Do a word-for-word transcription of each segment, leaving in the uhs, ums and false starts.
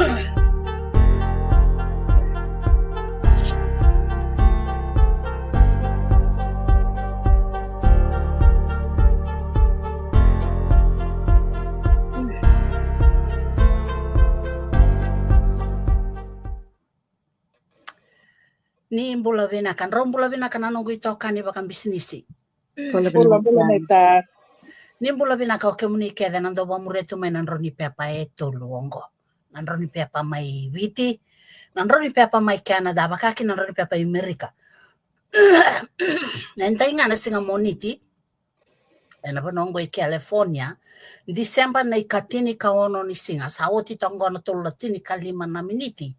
Ni bula vinaka, drau bula vinaka na noqu itokani vakabisinisi. Bula, bula, bula vinaka. Ni bula vinaka o kemuni kece na dau vamuria tu mai na drau ni pepa e tolu oqo. Na drau ni pepa mai Viti, na drau ni pepa mai Canada, vaka kina na drau ni pepa i Amerika. E dai ga na siga Moniti, ena vanua oqo i California, December na ikatini ka ono ni siga, sa oti toka oqo na tolu na tini ka lima na miniti.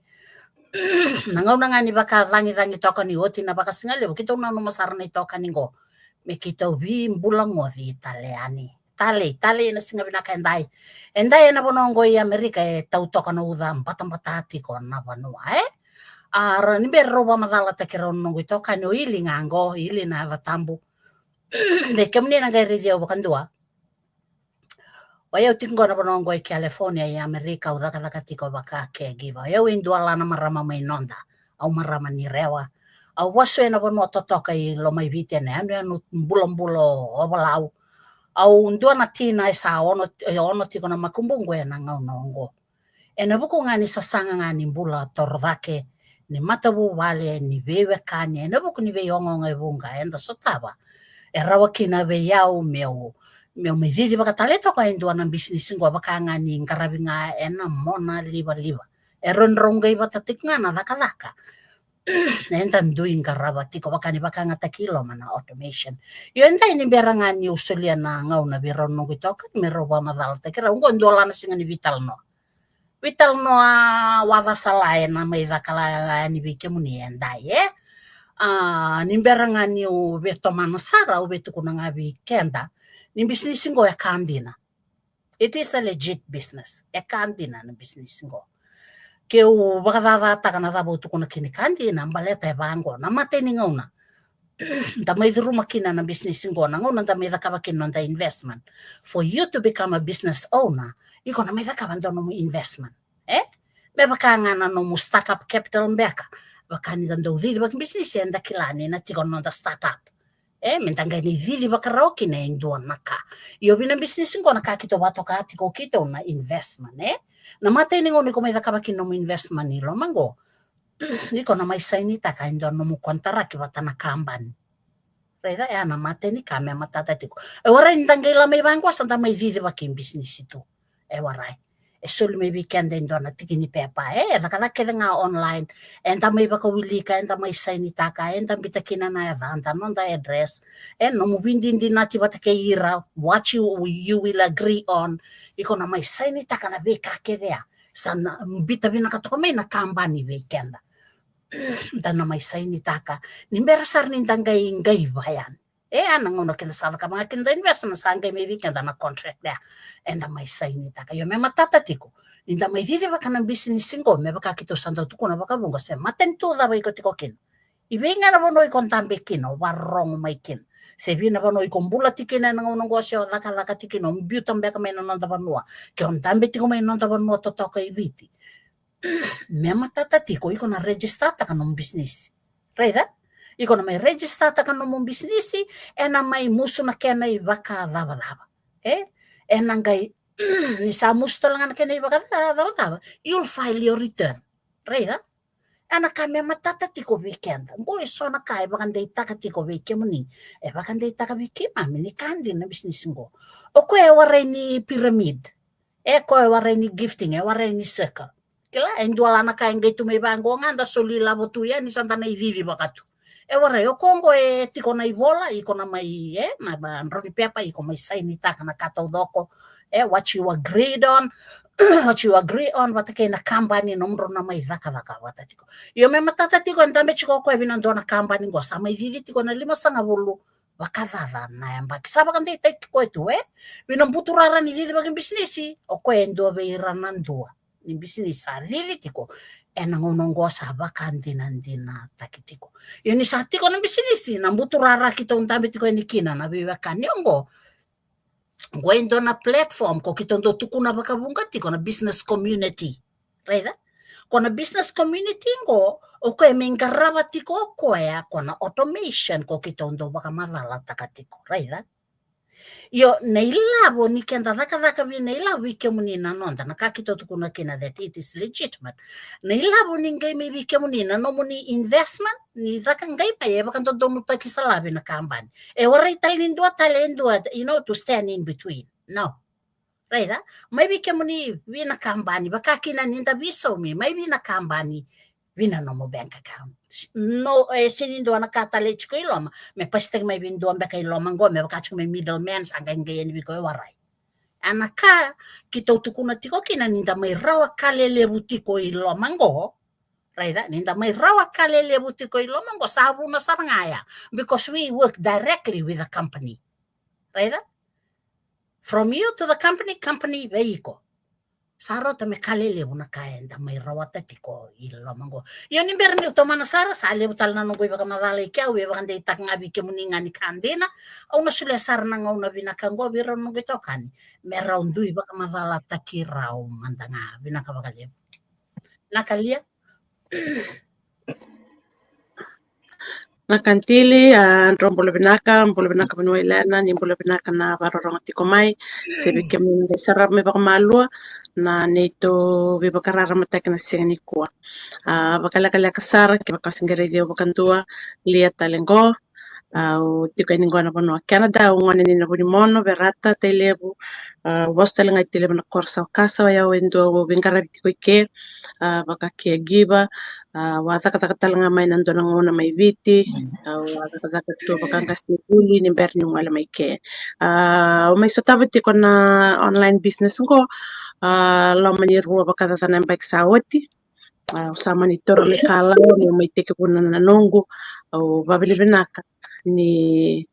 Na gauna ga ni vakacagicagi toka ni oti na vakasigalevu, keitou nanuma sara na itokani qo me keitou vibulagoci tale yani. Talei, talei na siga vinaka e dai. E dai ena vanua oqo i Amerika e tau toka na uca batabata tiko na vanua, e? A, ra, ni bera rau vakamacalataki rau na noqu itokani o Ili ga qo, Ili na yaca tabu. De kemuni na qai raici au vakadua. O yau tiko qo na vanua oqo i California i Amerika, au cakacaka tiko vaka caregiver. O yau e dua la na marama mai noda. Au marama ni Rewa. Au vasu ena vanua totoka i Lomaiviti, ena yanuyanu bulabula o Ovalau. Au dua na tina e sa ono, e ono tiko na makubuqu ena gauna oqo. Ena vuku ga ni sasaga ga ni bula torocake, ni matavuvale, ni veiwekani, ena vuku ni veiogaoga e vuqa eda sotava, e rawa kina vei au meu, meu mai cici vakatale toka e dua na bisinisi qo, vaka ga ni qaravi ga ena mona livaliva. E rawa ni drau qai vata tiko ga na cakacaka eda dui qarava tiko, vaka ni vakayagataki i loma na automation. Io, e dai ni bera ga niu solia na gauna vei rau na noqu itokani me rau vakamacalataki rau. Oqo e dua la na siga ni veitalanoa. Veitalanoa vakacala ena mai caka la yani vei kemuni e dai, e? A, ni bera ga niu veitomana sara, au veitukuna ga vei keda ni bisinisi qo e ka dina. It is a legit business. E ka dina na bisinisi qo. Keu vakacacataka na cava au tukuna kina, ka dina, baleta e vaqo. Na matai ni gauna da mai curuma kina na bisinisi qo, na gauna da mai cakava kina noda investment. For you to become a business owner, iko na mai cakava dua nomu investment, e? Me vaka ga na nomu startup capital beka. Vaka ni da dau cici vakabisinisi, eda kila ni na tiko na noda startup. E, me da qai ni cici vakarawa kina e dua na ka. Io, vei na bisinisi qo na ka keitou vakatoka tiko keitou na investment, e? Na matai ni gauna iko mai cakava kina nomu investment i loma qo, iko na mai sainitaka e dua nomu konitaraki vata na kabani. Raica, e a na matai ni ka me matata tiko. E warai ni da qai la mai vaqo sa da mai cici vakabisinisi tu. E warai. E soli mai vei keda e dua na tiki ni pepa, e, e cakacaka kece ga online. Eda mai vakawilika, eda mai sainitaka, eda biuta kina na yacada, noda address, e, nomu veidinadinati vata kei ira, what you, you will agree on. Iko na mai sainitaka na veika kece ya. Sa na biuta vinaka toka mai na kabani vei keda. Da na mai sainitaka. Ni bera sara ni da qai, qai vaya. E a na gauna keda sa cakava ga kina da investment, sa qai mai vei keda na contract ya. Eda mai sainitaka. Io, me matata tiko ni da mai cicivaka na bisinisi qo, me vaka keitou sa dau tukuna vakavuqa, se matanitu cava iko tiko kina. I vei ga na vanua iko dabe kina, o vakarorogo mai kina. Se vei na vanua iko bula tiko kina ena gauna qo, se o cakacaka tiko kina, o biuta beka mai na noda vanua, ke o dabe tiko mai na noda vanua totoka i Viti. Me matata tiko, iko na register-taka nomu bisinisi. Raica? Iko na mai register-taka nomu bisinisi, ena mai musu na kena ivakacavacava. E? Ena qai, ni sa musu tale ga na kena ivakacavacava, you'll file your return. Raica? Ena ka me matata tiko vei keda. Qo e so na ka e vakadeitaka tiko vei kemuni. E vakadeitaka vei keimami ni ka dina na bisinisi qo. O koya e warai ni pyramid. E koya e warai ni gifting, e warai ni circle. Kila, e dua la na ka e qai tu mai vaqo ga, da soli lavo tu yani, sa da na icicivaka tu. E warai, o koya qo e tiko na ivola, iko na mai, e, na ba, drau ni pepa, iko mai sainitaka na ka taucoko. E, what you agreed on, what you agree on vata kei na kabani, nomudrau na mai cakacaka vata tiko. Io, me matata tiko, e dabe tiko o koya vei na dua na kabani qo, sa mai cici tiko na limasagavulu vakacaca na yabaki. Sa vakadeitaki koya tu, e? Vei na buturara ni cicivaki bisinisi, o koya e dua vei ira na dua ni bisinisi sa cici tiko ena gauna qo, sa vakadinadinataki tiko. Io, ni sa tiko na bisinisi, na buturara keitou dabe tiko yani kina na veiwekani oqo. Qo e dua na platform ko keitou dau tukuna vakavuqa tiko na business community. Raica? Ko na business community qo, o koya me qarava tiko o koya ko na automation ko keitou dau vakamacalataka tiko, raica? Io, na ilavo ni keda cakacaka vei, na ilavo vei kemuni na noda, na ka keitou tukuna kina that it is legitimate. Na ilavo ni qai mai vei kemuni na nomuni investment, ni caka qai mai e vakadodonutaki sala vei na kabani. E warai tale ni dua tale e dua, you know, to stand in between. No. Raica? Mai vei kemuni vei na kabani, vaka kina ni da veisaumi, mai vei na kabani, vei na nomu bank account. No, e sega ni dua na ka tale tiko i loma me pasitaki mai vei dua beka i loma qo, me vaka tiko mai middleman, sa qai qai yani vei koya e warai. A na ka keitou tukuna tiko kina ni da mai rawa ka lelevu tiko i loma qo, raica, ni da mai rawa ka lelevu tiko i loma qo, sa vuna sara ga ya, because we work directly with the company. Raica? From you to the company, company vei iko. Sa rauta me ka lelevu na ka eda mai rawata tiko i loma qo. Io, ni bera niu tomana sara, sa levu tale na noqu ivakamacala i ke, au via vakadeitaka ga vei kemuni ga ni ka dina. Au na solia sara na gauna vinaka qo vei rau na noqu itokani me rau dui vakamacalataki rau mada ga. Vinaka vakalevu. Na ka lia. Na ka Tili, a, drau bula vinaka, bula vinaka vanua i Lena, ni bula vinaka na vakarorogo tiko mai. Se vei kemuni na qai sarava mai vakamalua na neitou veivakararamataki na siga nikua. A, vakalekaleka sara, kevaka o se qai raici au vakadua, lia tale qo. Au tiko yani qo na vanua Canada, au gone ni Navunimono, Verata, Tailevu. A, au vosa tale ga i Tailevu na koro Saukasa, o yau e dua au veiqaravi tiko i ke, a, vaka caregiver. A, au a cakacaka tale ga mai na dua na gauna mai Viti. Au a cakacaka tu vaka qasenivuli ni bera niu gole mai ke. A, au mai sotava tiko na online business qo, a, loma ni rua vakacaca na yabaki sa oti. A, au sa mani taura na ikalawa meu mai tekivuna na noqu. Au vavinavinaka ni,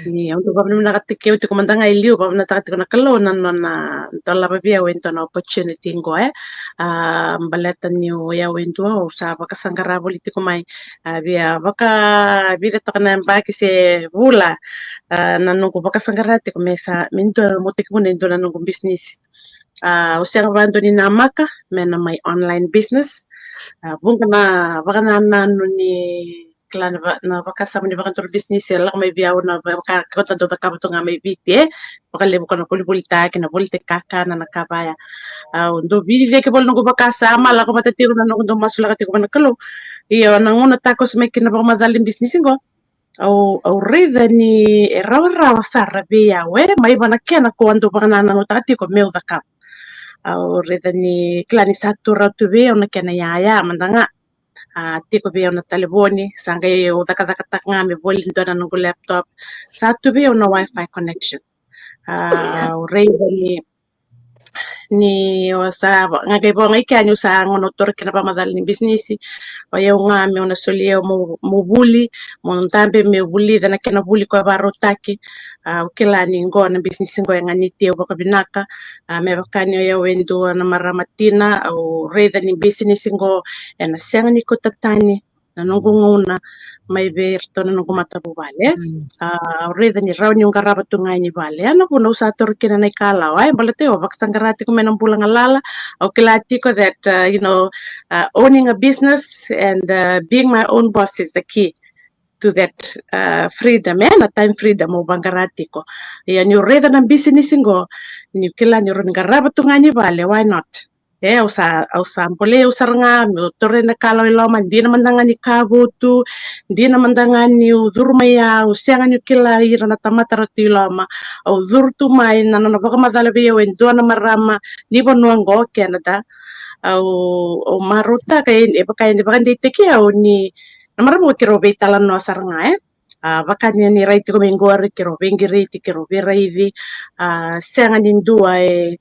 ni au dau vavinavinaka tiko, au tiko mada ga e liu, vavinavinaka tiko na Kalou na nona dolava vei au e dua na opportunity qo, e. A, baleta niu, o yau e dua au sa vakasaqara voli tiko mai, a, via vakavica toka na yabaki se vula, a, na noqu vakasaqara tiko me sa, me dua, meu tekivuna e dua na noqu bisinisi. A, au sega vakadua ni namaka me na mai online business. A, vuqa na vakanananu ni kila na va-, na vakasama ni vakaduru bisinisi e lako mai vei au na vaka, kau dau cakava tu ga mai Viti, e. Vakalevu ko na volivolitaki, na volitaki kakana, na ka vaya. Au dau veivuke voli noqu vakasama, lako vata tiko na noqu dau masulaka tiko vua na Kalou. Io, na gauna takoso mai kina na vakamacala ni bisinisi qo, au, au raica ni e rawarawa sara vei au, e, mai vua na kena kau a dau vakanananutaka tiko meu cakava. Au raica ni kila ni sa tu rawa tu vei au na kena iyaya mada ga. A, tiko vei au na talevoni, sa qai au cakacakataka ga me voli dua na noqu laptop. Sa tu vei au na wifi connection. A, au raica ni ni o sa va-, ga qai vo ga i kea niu sa gauna au taura kina vakamacala ni bisinisi. O yau ga meu na soli au meu, meu vuli, meu dabe meu vulica na kena vuli koya vakarautaki. A, au kila ni qo na bisinisi qo e ganiti au vakavinaka. A, me vaka ni o yau e dua na marama tina, au raica ni bisinisi qo ena sega ni kauta tani na noqu gauna mai vei iratou na noqu matavuvale. A, au raica ni rawa niu qarava tu ga yani vale. Ya na vuna au sa taura kina na ikalawa, e, baleta au vakasaqara tiko mai na bula galala. Au kila tiko that, uh, you know, uh, owning a business and, uh, being my own boss is the key to that, uh, freedom, e, na time freedom au vaqara tiko. Ia niu raica na bisinisi qo, niu kila niu rawa ni qarava tu ga yani vale, why not? E, au sa, au sa bolei au sara ga meu taura na ikalawa i loma, dina mada ga ni ka vou tu, dina mada ga niu curu mai, au sega niu kila ira na tamata ra tu i loma. Au curu tu mai na nona vakamacala vei au e dua na marama ni vanua qo Canada. Au, au marautaka e, e vaka e vakadeitaki au ni na marama qo keirau veitalanoa sara ga, e. A, vaka ni, ni rai tiko mai qori, keirau veiqiriti, keirau veiraici. A, sega ni dua e,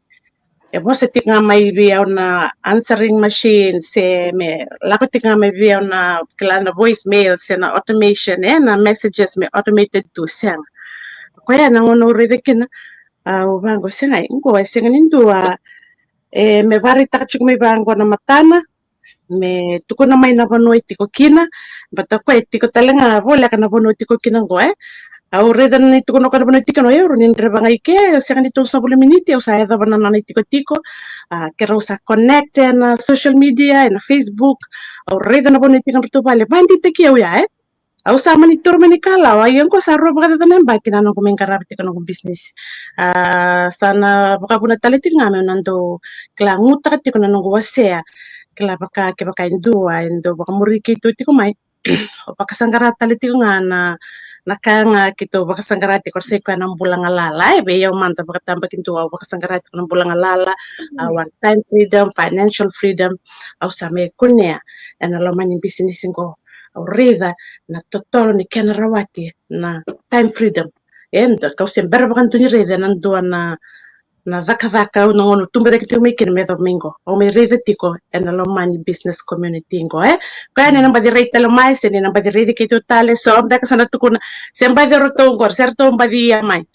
e vosa tiko ga mai vei au na answering machine, se me lako tiko ga mai vei au na, kila, na voicemail, se na automation, e, na messages me automated tu, sega. Koya na gauna au raica kina, a, au vaqo, sega, qo e sega ni dua e me vakaraitaka tiko mai vaqo na matana, me tukuna mai na vanua e tiko kina, baleta o koya e tiko tale ga voleka na vanua e tiko kina qo, e. Au raica na itukuna o koya na vanua e tiko kina o Euro, ni dreva ga i ke, sega ni tolusagavulu na miniti, au sa yacova na nona itikotiko. A, keirau sa connect ena social media, ena Facebook. Au raica na vanua e tiko kina ratou vale, vakadeitaki au ya, e. Au sa mani toro mai na ikalawa, ia qo sa rua vakacaca na yabaki na noqu mai qarava tiko noqu business. A, sa na vakavuna tale tiko ga meu na dau kila gutaka tiko na noqu wasea. Kila vaka, kevaka e dua e dau vakamuri keitou tiko mai, au vakasaqara tale tiko ga na, na ka ga keitou vakasaqara tiko, sa i koya na bula galala. E vei au mada vakatabakidua, au vakasaqara tiko na bula galala. A, one time freedom, financial freedom, au sa mai kunea ena loma ni business qo. Au raica na totolo ni kena rawati na time freedom. E, da kau se bera vakadua ni raica na dua na, na cakacaka au na gauna au tubu cake tiko mai kina me yacova mai qo. Au mai raica tiko ena loma ni business community qo, e. Koya ni na baci rai tale mai, se ni na baci raici keitou tale, so beka sa na tukuna, se baci o ratou qori, se ratou baci ia mai.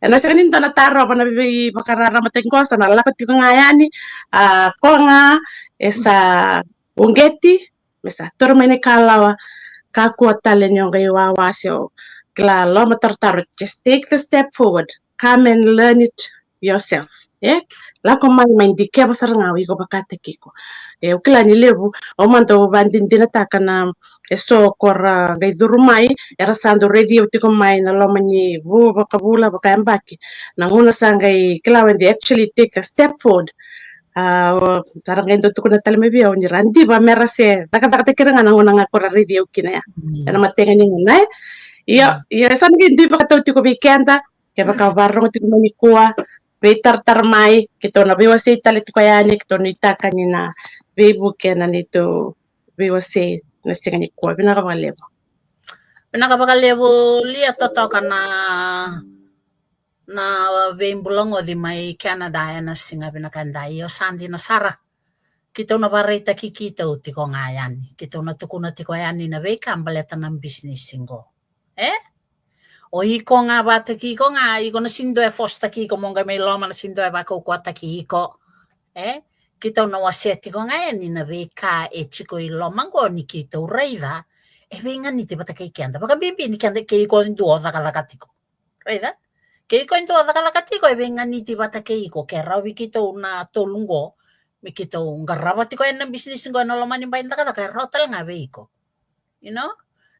Ena sega ni dua na tarova na veivakararamataki qo, sa na lako tiko ga yani, a, ko ga e sa uqeti me sa toro mai na ikalawa, kakua tale ni o qai wawa se o kila lomatarotaro, just take the step forward, come and learn it yourself. E, lako mai, mai dikeva sara ga o iko vakataki iko. E, au kila ni levu, au mada au vakadinadinataka na eso ko ra qai curu mai, era sa dau raici au tiko mai na loma ni vu vakavula vakayabaki. Na gauna sa qai kila when they actually take a step forward. A, o, sa ra qai dau tukuna tale mai vei au ni ra diva me ra se cakacakataki ira ga na gauna ga ko ra raici au kina ya. Ena matega ni gauna, e. Io, io, e sa na qai dui vakatau tiko vei keda, kevaka o vakarorogo tiko mai nikua, veitaratara mai, keitou na veiwasei tale tiko yani, keitou nuitaka ni na veivuke na neitou veiwasei na siga nikua. Vinaka vakalevu. Vinaka vakalevu Lia, totoka na, na veibulagoci mai Canada ena siga vinaka edai. Io, sa dina sara. Keitou na vakaraitaki keitou tiko ga yani. Keitou na tukuna tiko yani na veika baleta na business qo. E? O iko ga vakataki iko ga, iko na sega ni dua e forcetaki iko mo qai mai loma, na sega ni dua e vakaukauwataki iko. E? Keitou na wasea tiko ga yani na veika e tiko i loma qo ni keitou raica e veiganiti vata kei keda. Vakabibi ni keda, kei iko e dua o cakacaka tiko. Raica? Kei iko e dua o cakacaka tiko, e veiganiti vata kei iko, ke rawa vei keitou na tolu qo me keitou qarava tiko ena business qo ena loma ni bai ni cakacaka, e rawa tale ga vei iko. You know?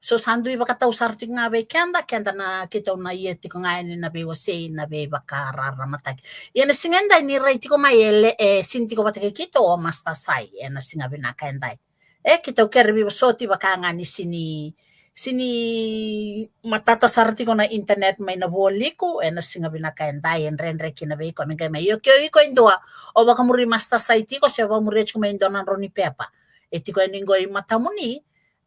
So sa dui vakatau sara tiko ga vei keda, keda na, keitou na ia tiko ga yani na veiwasei, na veivakararamataki. Ia na siga edai ni rai tiko mai e Le, e sega ni tiko vata kei keitou o Master Sai ena siga vinaka edai. E, keitou kere veivosoti vaka ga ni sega ni, sega ni matata sara tiko na internet mai na Vualiku ena siga vinaka edai, e dredre kina vei iko me qai mai. Io, ke o iko e dua o vakamuri Master Sai tiko, se o vakamuria tiko mai e dua na drau ni pepa e tiko yani qo i matamuni,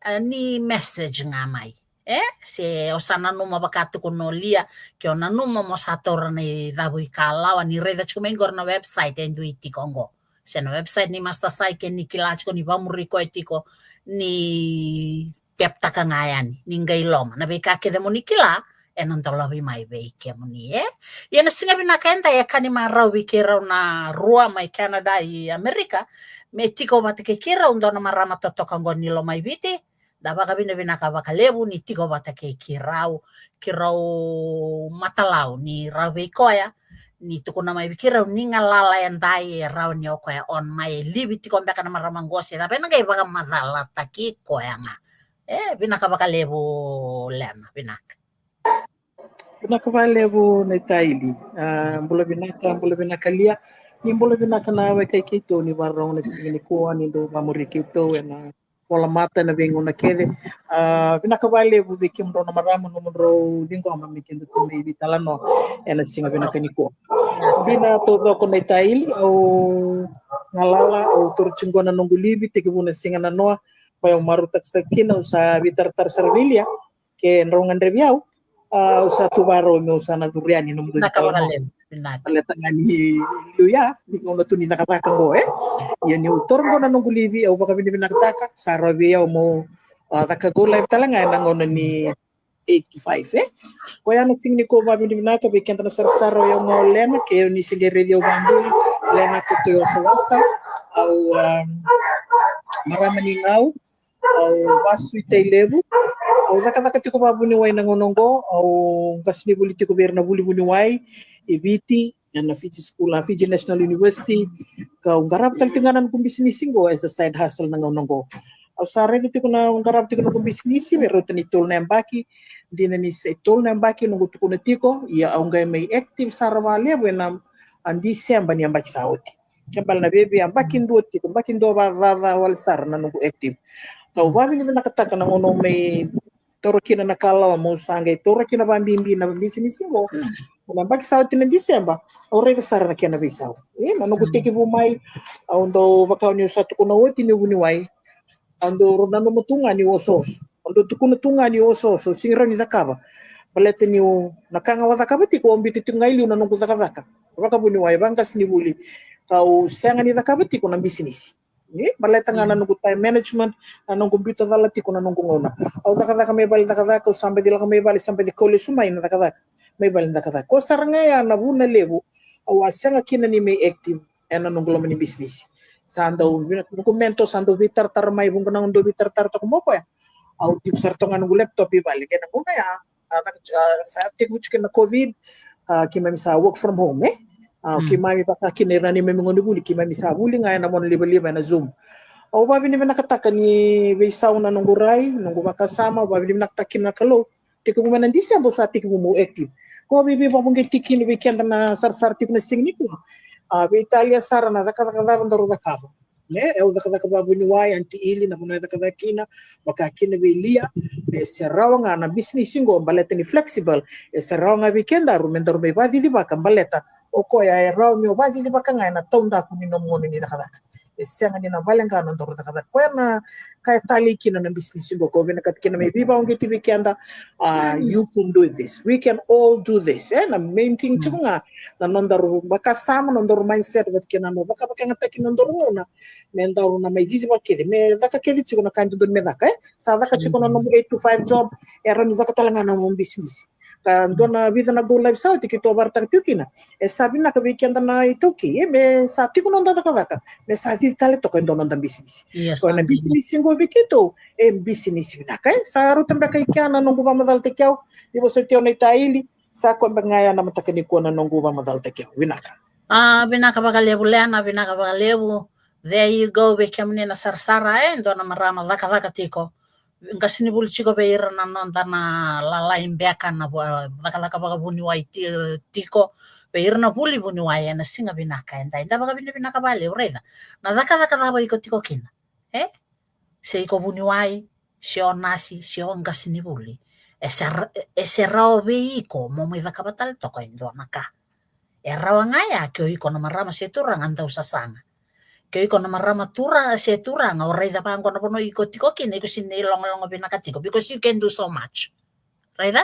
e, ni message ga mai. E, se o sa nanuma vaka tukuna o Lia, ke o nanuma mo sa taura na icavuikalawa, ni raica tiko mai qori na website e dui tiko qo. Se na website ni Master Sai, ke ni kila tiko ni vakamuri koya tiko, ni teptaka ga yani, ni qai loma. Na veika kece mo ni kila, ena dolavi mai vei kemuni, e? Ia na siga vinaka edai e ka ni marau vei keirau na rua mai Canada i Amerika, me tiko vata kei keirau dua na marama totoka qo ni Lomaiviti. Da vakavinavinaka vakalevu ni tiko vata kei keirau, keirau matalau ni rawa vei koya ni tukuna mai vei keirau ni galala edai e rawa ni o koya on mai, e livi tiko beka na marama qo se cava, ena qai vakamacalataki koya ga. E, vinaka vakalevu Lena, vinaka. Vinaka vakalevu Naitaili. A, bula vinaka, bula vinaka Lia. Ni bula vinaka na wekai keitou ni vakarorogo na siga nikua, ni dou vakamuri keitou ena volamata ena veigauna kece. A, vinaka vakalevu vei kemudrau na marama, nomudrau ciqoma me kedatou mai veitalanoa ena siga vinaka nikua. Dina taucoko Naitaili, au galala, au taura tiko qo na noqu livi, tekivu na siga nanoa, koya au marautaka sara kina, au sa veitaratara sara vei Lia, ke drau gadrevi au, a, au sa tu vakarau meu sa na curu yani nomudou veitalanoa. Vinaka vakalevu, vinaka. Baleta ga ni liu ya, ni gauna tu ni cakacaka qo, e? Ia niu taura qo na noqu livi, au vakavinavinakataka, sa rawa vei au meu, a, caka qo live tale ga ena gauna ni eight to five, e? Koya na siga nikua, vakavinavinaka vei keda na sarasara, o yau ga o Lena, ke o ni se qai raici au vakadua, Lena Kotoyosawasa, au, a, marama ni Gau, au vasu i Tailevu, o Au cakacaka tiko vakavuniwai na gauna oqo, au qasenivuli tiko vei ira na vuli vuniwai e Viti, ena Fiji School, na Fiji National University. Kau qarava tale tiko ga na noqu bisinisi oqo as a side hustle na gauna oqo. Au sa raica tiko na, au qarava tiko na noqu bisinisi me rauta ni tolu na yabaki. Dina ni se tolu na yabaki noqu tukuna tiko, ia au qai mai active sara vakalevu ena, a, December ni yabaki sa oti. Ke bale na veiveiyabaki dua tiko, yabaki dua vakacaca wale sara na noqu active. Kau vakavinavinakataka na gauna au mai taura kina na kalawa, meu sa qai taura kina vakabibi na bisinisi oqo. Na yabaki sa oti na December, au raica sara na kena veisau. E, na noqu tekivu mai, au dau, vaka niu sa tukuna oti, niu vuniwai, au dau nanuma tu ga niu osooso. Au dau tukuna tu ga niu osooso, au sega ni rawa ni cakava. Baleta niu, na ka ga au a cakava tiko, au biuta tiko ga i liu na noqu cakacaka vakavuniwai, vaqasenivuli. Kau sega ni cakava tiko na bisinisi. E, baleta ga na noqu time management, na noqu biuta cala tiko na noqu gauna. Au cakacaka mai vale ni cakacaka, au sa baci lako mai vale, sa baci kau lesu mai na cakacaka mai vale ni cakacaka. Ko sara ga ya na vuna levu au a sega kina ni mai active ena noqu loma ni bisinisi. Sa dau vei, noqu mentor sa dau veitaratara mai, vuqa na gauna dau veitaratara toka mai o koya. Au tiko sara toka ga noqu laptop i vale, kei na gauna ya, a, a, sa tekivu tiko kina na COVID, a, keimami sa work from home, e? A, keimami vaka kina ira na neimami gone vuli, keimami sa vuli ga ena monalivaliva ena Zoom. Au vakavinavinakataka ni veisau na noqu rai, noqu vakasama, au vakavinavinakataka kina na Kalou. Tekivu mai na December au sa tekivu meu active. Ko vei, veivakauqeti kina vei keda na sarasara tiko na siga nikua. A, veitalia sara na cakacaka cava daru cakava. E, au cakacaka vakavuniwai, Aunty Ili, na vanua e cakacaka kina, vaka kina vei Lia, e se rawa ga na bisinisi oqo, baleta ni flexible, e se rawa ga vei kedaru me daru mai vakacicivaka, baleta o koya e rawa me o vakacicivaka ga ena taudaku ni nomu gauna ni cakacaka. E sega ni na vale ga na nodaru cakacaka. Koya na ka e talei kina na bisinisi oqo, kau vinakata kina me veivakauqeti vei keda, a, you can do this, we can all do this. E, na main thing tiko ga na nodaru vakasama, nodaru mindset, vata kei na nodaru vakavakayagataki na nodaru gauna. Me daru na mai cicivaka kece, me caka kece tiko na ka e dodonu me caka, e? Sa caka tiko na nomu eight to five job, e rawa ni caka tale ga na nomu bisinisi. Ka dua na vica na go live sa oti keitou a vakaraitaka tiko kina. E sa vinaka vei keda na iTaukei, e, me sa tiko noda cakacaka, me sa cici tale toka e dua noda bisinisi. Ko na bisinisi oqo vei keitou, e bisinisi vinaka, e? Sa rauta beka i kea na noqu vakamacalataki au, ni vosoti au na Aunty Ili, sa koya beka ga ya na mataka nikua na noqu vakamacalataki au. Vinaka. A, vinaka vakalevu Lena, vinaka vakalevu. There you go, vei kemuni na sarasara, e, dua na marama cakacaka tiko. Qasenivuli tiko vei ira na noda na lalai beka na va-, cakacaka vakavuniwai ti-, tiko. Vei ira na vuli vuniwai ena siga vinaka edai. Da vakavinavinaka vakalevu, raica. Na cakacaka cava iko tiko kina. E? Se iko vuniwai, se o nasi, se o qasenivuli. E se ra-, e se rawa vei iko mo mai cakava tale toka e dua na ka. E rawa ga ya ke o iko na marama se turaga dau sasaga. Ke o iko na marama tura-, se turaga, o raica vaqo na vanua iko tiko kina, iko sega ni logologo vinaka tiko, because you can do so much. Raica?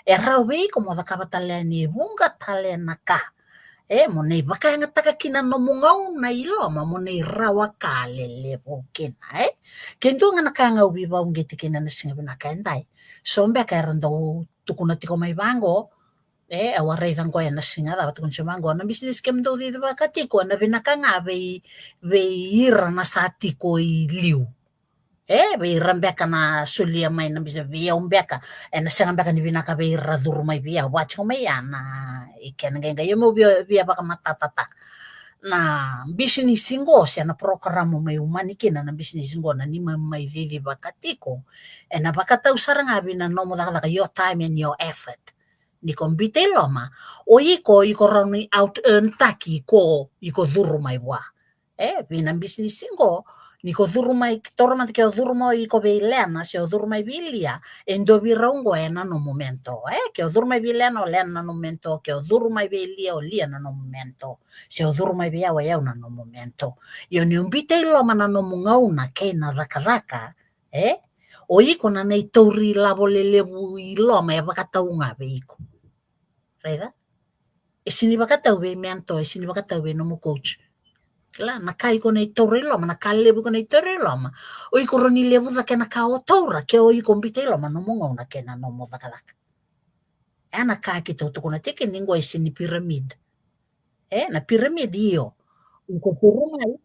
E rawa vei iko mo cakava tale yani e vuqa tale na ka. E, mo nei vakayagataka kina nomu gauna i loma, mo nei rawa ka lelevu kina, e? Ke dua ga na ka ga au veivakauqeti kina na siga vinaka edai. So beka era dau tukuna tiko mai vaqo, e, au a raica qo ena siga cava tukuna tiko mai vaqo, na bisinisi kemudou cicivaka tiko, ena vinaka ga vei, vei ira na sa tiko i liu. E, vei ira beka na solia mai na bisinisi, vei au beka, ena sega beka ni vinaka vei ira curu mai vei au, vaka tiko mai ya na, i kena qaiqai, ia meu via, via vakamatatataka. Na bisinisi qo, se na porokaramu mai umani kina na bisinisi qo, na neimami mai cicivaka tiko. Ena vakatau sara ga vei na nomu cakacaka, your time and your effort. Ni ko biuta i loma, o iko, iko rawa ni out earn taki ko iko curu mai vua. E, vei na bisinisi qo, ni ko curu mai, taura mada ke o curu mai iko vei Lena, se o curu mai vei Lia, e dua vei rau qo ena nomu mentor. E, ke o curu mai vei Lena, o Lena na nomu mentor, ke o curu mai vei Lia, o Lia na nomu mentor. Se o curu mai vei au, o yau na nomu mentor. Io ni o biuta i loma na nomu gauna kei na cakacaka, e? O iko na nei tauri lavo lelevu i loma e vakatau ga vei iko. Raica? E sega ni vakatau vei mentor, e sega ni vakatau vei nomu coach. Kila, na ka iko nei taura i loma, na ka levu iko nei taura i loma. O iko rawa ni levu cake na ka o taura, ke o iko biuta i loma nomu gauna kei na nomu cakacaka. E na ka keitou tukuna tiko ni qo e sega ni pyramid. E, na pyramid io. Iko curu mai.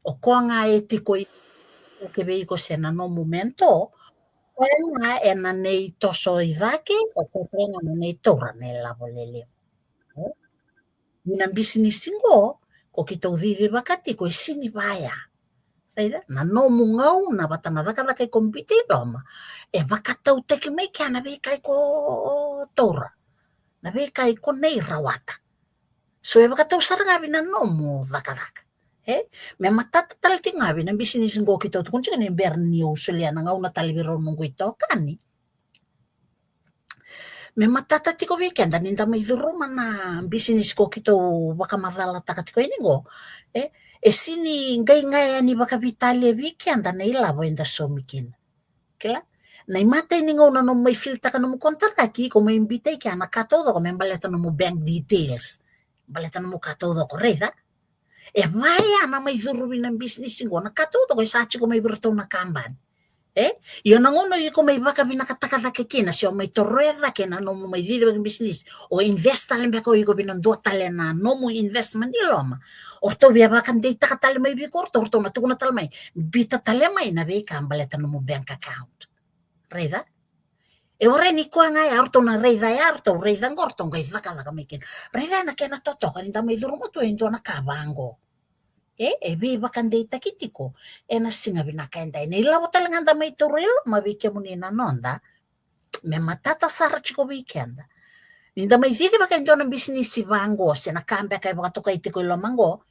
O koya ga e tiko i, o ke vei iko se na nomu mentor. koya ga ena nei toso i cake, o koya tale ga na nei taura na ilavo lelevu. E? Ni na bisinisi qo, ko keitou cicivaka tiko e sini vaya. Raica, na nomu gauna vata na cakacaka iko bita i loma, e vakatautaki mai kea na veika iko taura, na veika iko nei rawata. So e vakatau sara ga vei na nomu cakacaka. E? Me matata tale tiko ga vei na bisinisi qo keitou tukuna tiko ni bera niu solia na gauna tale vei rau noqu itokani. Me matata tiko vei keda ni da mai curuma na bisinisi ko keitou vakamacalataka tiko yani qo. E, e sini qai ga yani vakaveitalia vei keda na ilavo eda saumi kina. Kila? Na imatai ni gauna nomu mai filitaka nomu kontaraki, ko mai biuta i kea na ka taucoko me baleta nomu bank details. Baleta nomu ka taucoko, raica? E vaya na mai curu vei na bisinisi qo, na ka taucoko e sa tiko mai vei iratou na kabani. E? Io na gauna iko mai vakavinakataka cake kina, se o mai toroya cake na nomu mai cicivaki bisinisi, o invest tale beka o iko vei na dua tale na nomu investment i loma. O ratou via vakadeitaka tale mai vei iko, o ratou, o ratou na tukuna tale mai, bita tale mai na veika baleta nomu bank account. Raica? E warai ni koya ga ya, o ratou na raica ya, o ratou raica qo, o ratou qai cakacaka mai kina. Raica na kena totoka ni da mai curu matua e dua na ka vaqo. E, e veivakadeitaki tiko ena siga vinaka edai. Na ilavo tale ga da mai taura i loma vei kemuni na noda, me matata sara tiko vei keda. Ni da mai cicivaka e dua na bisinisi vaqo, se na ka beka e vakatokai tiko i loma qo,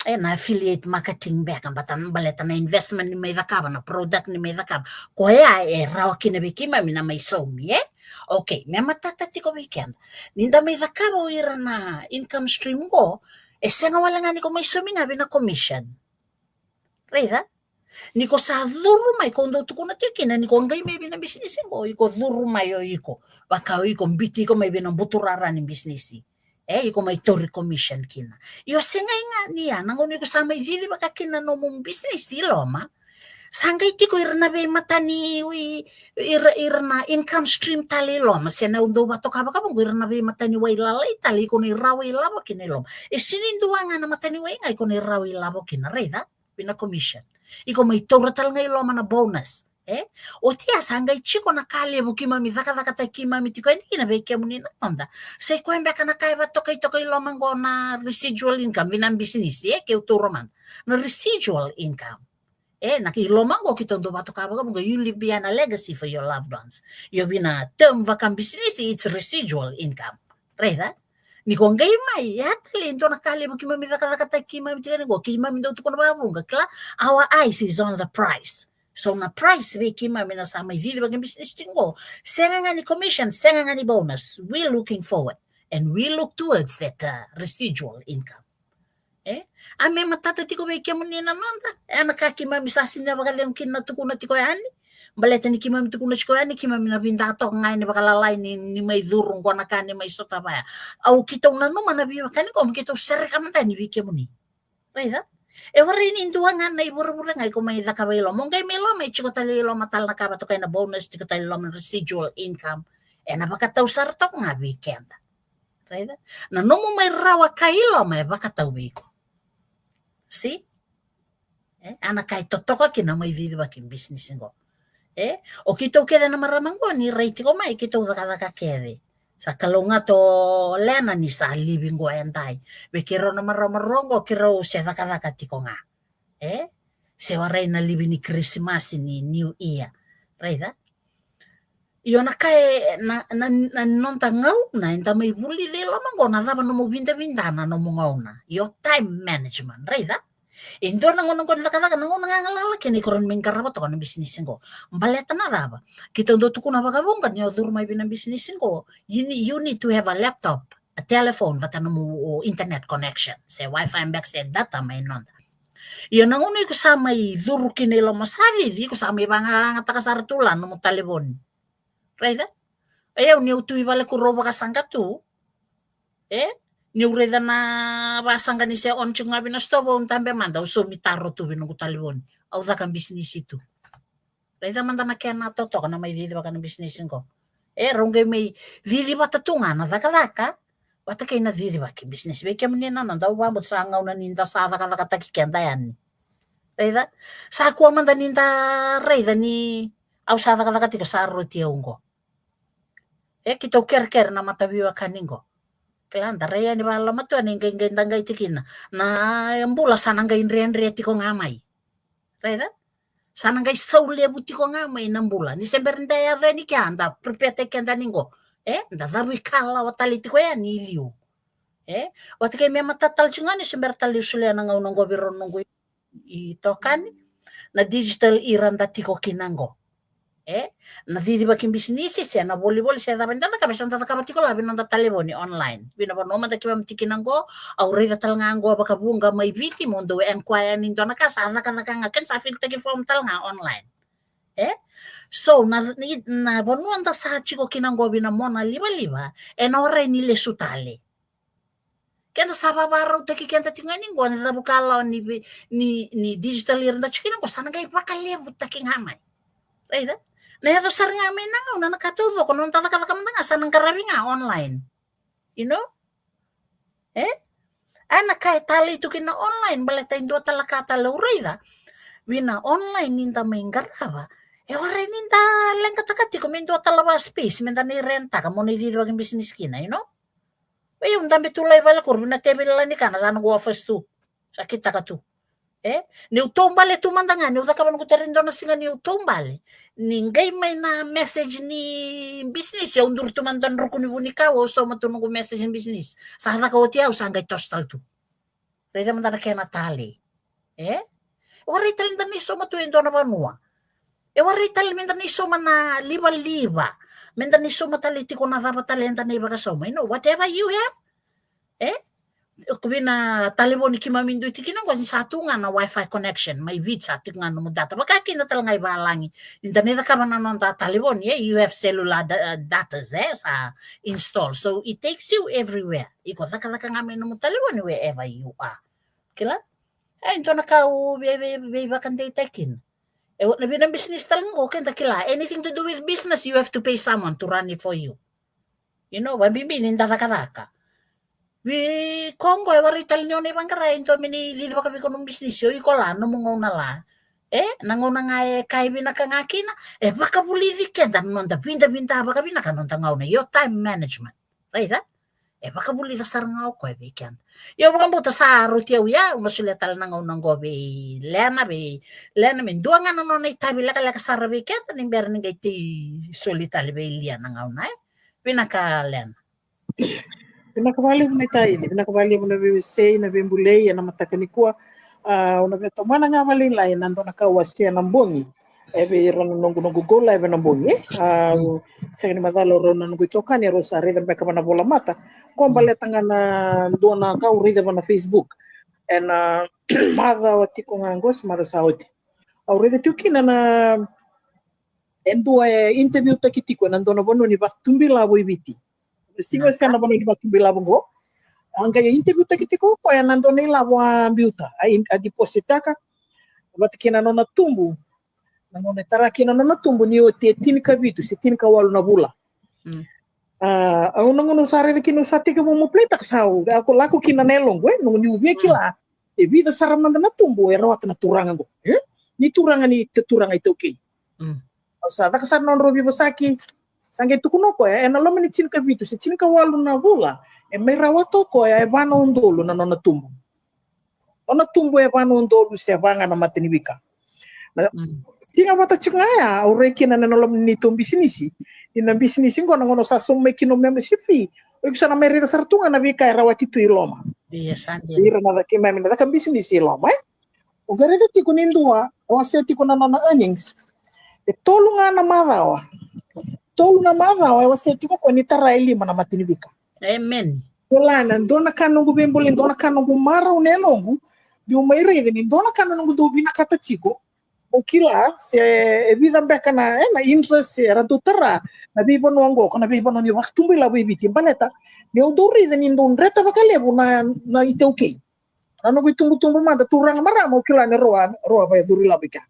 e, na affiliate marketing beka, baleta na investment ni mai cakava, na product ni mai cakava. Koya e rawa kina vei keimami na mai saumi, e? Okay, me matata tiko vei keda. Ni da mai cakava o ira na income stream qo, e sega wale ga ni ko mai saumi ga vei na commission. Raica? Ni ko sa curu mai, ko dau tukuna tiko kina ni ko qai mai vei na bisinisi qo, iko curu mai o iko, vaka o iko biuti iko mai vei na buturara ni bisinisi. E, iko mai tauri commission kina. Io sega i ga ni ya, na gauna iko sa mai cicivaka kina nomu bisinisi i loma, sa qai tiko ira na veimatani, ira, ira na income stream tale i loma, se na au dau vakatoka vakavuqa, ira na veimatani wai lalai tale iko na rawa ilavo kina i loma. E sini dua ga na matani wai ga iko na rawa ilavo kina, raica? Vei na commission. Iko mai taura tale ga i loma na bonus. E? Oti ya sa qai tiko na ka levu keimami cakacakataki keimami tiko yani kina vei kemuni na noda. Sa i koya beka na ka e vakatokai toka i loma qo na residual income vei na bisinisi, e? Keu taura mada. Na residual income. E, na i loma qo keitou dau vakatoka vakavuqa, you leave behind a legacy for your loved ones. Io vei na term vakabisinisi, it's residual income. Raica? Ni ko qai mai, e a tale e dua na ka levu keimami cakacakataki keimami tiko yani qo, keimami dau tukuna vakavuqa, kila, our eyes is on the prize. So na prize vei keimami na sa mai cicivaki bisinisi tiko qo, sega ga ni commission, sega ga ni bonus. We looking forward and we look towards that, uh, residual income. E? A me matata tiko vei kemuni na noda, e na ka keimami sa sini vakacegu kina na tukuna tiko yani. Baleta ni keimami tukuna tiko yani, keimami na vidaka toka ga yani vakalalai ni, ni mai curu qo na ka ni mai sotava ya. Au keitou nanuma na veiwekani qo, me keitou sereka mada yani vei kemuni. Raica? E warai ni dua ga na i vuravura ga iko mai cakava i loma. O qai mai loma, e tiko tale i loma tale na ka vakatokai na bonus, tiko tale i loma na residual income. E na vakatau sara toka ga vei keda. Raica? Na nomu mai rawa ka i loma e vakatau vei iko. Si? E, a na ka e totoka kina mai cicivaki bisinisi qo. E, o keitou kece na marama qo ni rai tiko mai keitou cakacaka kece. Sa kalougata o Lena ni sa livi qo edai. Vei keirau na marama rua qo keirau se cakacaka tiko ga. E? Se warai na livi ni Kirisimasi ni New Year. Raica? Io na ka e, na, na, na noda gauna eda mai vulica i loma qo, na cava nomu vidavida na nomu gauna. Your time management, raica? E dua na gauna qo ni cakacaka, na gauna ga galala kina iko rawa ni mai qarava toka na bisinisi qo. Baleta na cava? Keitou dau tukuna vakavuqa ni o curu mai vei na bisinisi qo, you need, you need to have a laptop, a telephone, vata nomu, o, internet connection, se wifi beka se data mai noda. Io na gauna iko sa mai curu kina i loma sa cici, iko sa mai vagalalataka sara tu la nomu talevoni. Raica? E, au niu tu i vale ku rau vakasaqa tu. E? Niu raica na vasaqa ni se on tiko ga vei na sitovo, au dabe mada, au saumi taro tu vei noqu talevoni. Au caka bisinisi tu. Raica mada na kena totoka na mai cicivaka na bisinisi qo. E, rau qai mai cici vata tu ga na cakacaka vata kei na cicivaki bisinisi. Vei kemuni na noda, au vakabauta sa gauna ni da sa cakacakataki keda yani. Raica? Sa kua mada ni da raica ni Au sa cakacaka tiko sa roti au qo. E keitou kerekere na mataviwekani qo. Kila da rai yani vakaloloma tu yani qai qai da qai tikina. Na bula sa na qai dredre tiko ga mai. Raica? Sa na qai sau levu tiko ga mai na bula. Ni se bera ni da yaco yani kea da prepare-taki keda ni qo. E da cavu ikalawa tale tiko yani i liu. E vata kei me matata tale tiko ga ni se bera tale ni solia na gauna qo vei rau na noqu itokani. Na digital era da tiko kina qo. E na cicivaki bisinisi se na volivoli se cava ni da cakava, sa da cakava tiko la vei noda talevoni online. Vei na vanua mada keimami tiko kina qo, au raica tale ga qo vakavuqa mai Viti mo dou enquire ni dua na ka sa cakacaka ga kena sa fill-taki form tale ga online. E so na, na vanua da sa tiko kina qo vei na mona livaliva, e na warai ni lesu tale. Keda sa vavarautaki keda tiko ga ni qo, ni cavu kalawa ni, ni, ni digital era da tiko kina qo, sa na qai vakalevutaki ga mai. Raica? Na yaco sara ga mai na gauna na ka taucoko, na noda cakacaka mada ga sa na qaravi ga online. You know? E? A na ka e talei tu kina online, baleta e dua tale ka tale au raica. Vei na online ni da mai qarava, e warai ni da leqataka tiko me dua tale va space me da na irentaka mo na icicivaki bisinisi kina, you know? Vei au dabe tu lai vale kuru vei na teveli la ni kana sa noqu office tu. Sa kitaka tu. E niu taubale tu mada ga, niu cakava noqu tara e dua na siga niu taubale. Ni qai mai na message ni bisinisi, au duri tu mada dua na ruku ni vunikau, au sauma tu noqu message ni bisinisi. Sa caka oti au sa qai toso tale tu. Raica mada na kena talei. E warai tale da na isouma tu e dua na vanua. E warai tale me da na isouma na livaliva. Me da na isouma tale tiko na cava tale eda na ivakasauma. You know, whatever you have. E ko vei na talevoni keimami dui tiko kina qo ni sa tu ga na wifi connection mai Viti, sa tiko ga nomu data. Vaka kina tale ga i valagi. Ni da na icakava na noda talevoni, e you have cellular da- datas e sa install. So it takes you everywhere. Iko cakacaka ga mai nomu talevoni wherever you are. Kila? E dua na ka au vei- vei- veivakadeitaki kina. E na vei na business tale ga qo keda kila. Anything to do with business, you have to pay someone to run it for you. You know, vabibi ni da cakacaka. Vei ko qo e warai tale ni o na ivaqara e dua me ni cici vakavei ko nomu bisinisi, o iko la nomu gauna la. E na gauna ga e kai vinaka ga kina, e vakavulici keda na noda vidavida vakavinaka na noda gauna, your time management. Raica? E vakavulica sara ga o koya vei keda. Ia au vakabauta sa roti au ia, au na solia tale na gauna qo vei Lena, vei Lena me dua ga na nona itavi lekaleka sara vei keda ni bera ni qai tei soli tale vei Lia na gauna e. Vinaka Lena. Vinaka vakalevu na itaili, vinaka vakalevu na veiwasei, na veibulei ena mataka nikua. A, au na via tomana ga vakalailai na dua na ka au wasea na bogi. E vei ira na noqu, noqu go live ena bogi. A, sega ni macala o rau na noqu itokani, e rau sa raica beka va na volamata. Ko baleta ga na dua na ka au raica va na Facebook ena macawa tiko ga qo se macawa sa oti. Au raica tiko kina na e dua e interview taki tiko ena dua na vanua ni vakatubuilavo i Viti. Siga se na vanua ni vakatubuilavo qo. A qai interview taki tiko o koya na dua na ilavo a biuta, a, a deposit taka vata kei na nona tubu. Na gauna e tara kina na nona tubu ni oti e tinikavitu se tinikawalu na vula. A, au na gauna au sa raica kina au sa tekivu mo play taka sa au lako kina na yaloqu e, noqu niu via kila e vica sara mada na tubu e rawata na turaga qo e, ni turaga ni turaga itaukei. Au sa caka sara na nodrau veivosaki. Sa qai tukuna o koya ena loma ni tinikavitu se tinikawalu na vula e mai rawata o koya e va na udolu na nona tubu. Nona tubu e va na udolu se va ga na mataniwika. Na siga vata tiko ga ya au rai kina na loma ni neitou bisinisi. Ni na bisinisi qo na gauna sa sauma mai kina o membership fee, o iko sa na mai raica sara tu ga na veika e rawati tu i loma. Ira na caka, keimami na caka bisinisi i loma e. O qai raica tiko ni dua e wasea tiko na nona earnings e tolu ga na macawa. Tolu na macawa e wasea tiko o koya ni tara e lima na mataniwika. Amen. Kila na dua na ka noqu veibuli, dua na ka noqu marau na yaloqu. Biu mai raica ni dua na ka na noqu dau vinakata tiko. Au kila se e vica beka na, e, na interest era dau tara na veivanua qo, ko na veivanua ni vakatubuilavo i Viti baleta ni au dau raica ni dau dreta vakalevu na, na itaukei. Na noqu itubutubu mada turaga marama au kila ni rau a, rau a vakayacori lavo i kea.